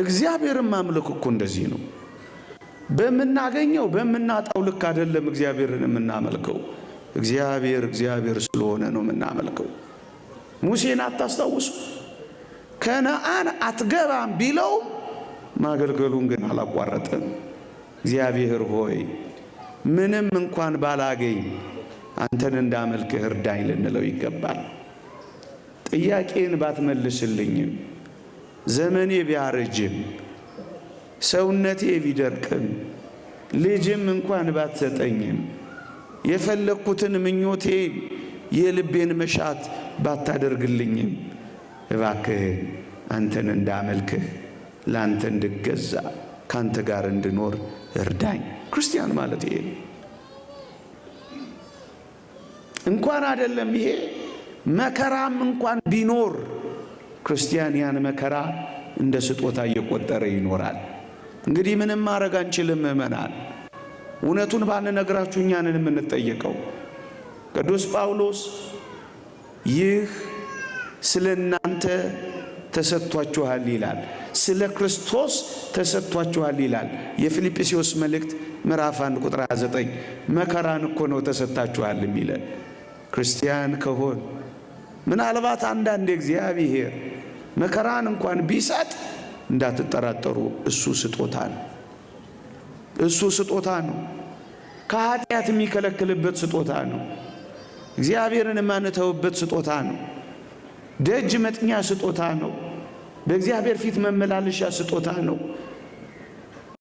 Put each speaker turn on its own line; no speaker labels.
እግዚአብሔርን ማምለክ እኮ እንደዚህ ነው። በምናገኘው በምናጣው ልክ አይደለም እግዚአብሔርን የምናመልከው። እግዚአብሔር እግዚአብሔር ስለሆነ ነው የምናመልከው። ሙሴን አታስታውሱ? ከነአን አትገባም ቢለውም ማገልገሉን ግን አላቋረጠም። እግዚአብሔር ሆይ ምንም እንኳን ባላገኝ አንተን እንዳመልክህ እርዳኝ ልንለው ይገባል። ጥያቄን ባትመልስልኝም፣ ዘመኔ ቢያረጅም፣ ሰውነቴ ቢደርቅም፣ ልጅም እንኳን ባትሰጠኝም፣ የፈለግኩትን ምኞቴን የልቤን መሻት ባታደርግልኝም፣ እባክህ አንተን እንዳመልክህ፣ ለአንተ እንድገዛ፣ ካንተ ጋር እንድኖር እርዳኝ። ክርስቲያን ማለት ይሄ ነው። እንኳን አይደለም ይሄ መከራም እንኳን ቢኖር ክርስቲያን ያን መከራ እንደ ስጦታ እየቆጠረ ይኖራል። እንግዲህ ምንም ማድረግ አንችልም። ምእመናን፣ እውነቱን ባንነግራችሁ እኛንን የምንጠየቀው። ቅዱስ ጳውሎስ ይህ ስለ እናንተ ተሰጥቷችኋል ይላል። ስለ ክርስቶስ ተሰጥቷችኋል ይላል። የፊልጵስዩስ መልእክት ምዕራፍ 1 ቁጥር 29 መከራን እኮ ነው ተሰጥታችኋል የሚለን። ክርስቲያን ከሆን ምናልባት አንዳንድ እግዚአብሔር መከራን እንኳን ቢሰጥ እንዳትጠራጠሩ፣ እሱ ስጦታ ነው። እሱ ስጦታ ነው። ከኃጢአት የሚከለክልበት ስጦታ ነው። እግዚአብሔርን የማንተውበት ስጦታ ነው። ደጅ መጥኛ ስጦታ ነው። በእግዚአብሔር ፊት መመላለሻ ስጦታ ነው።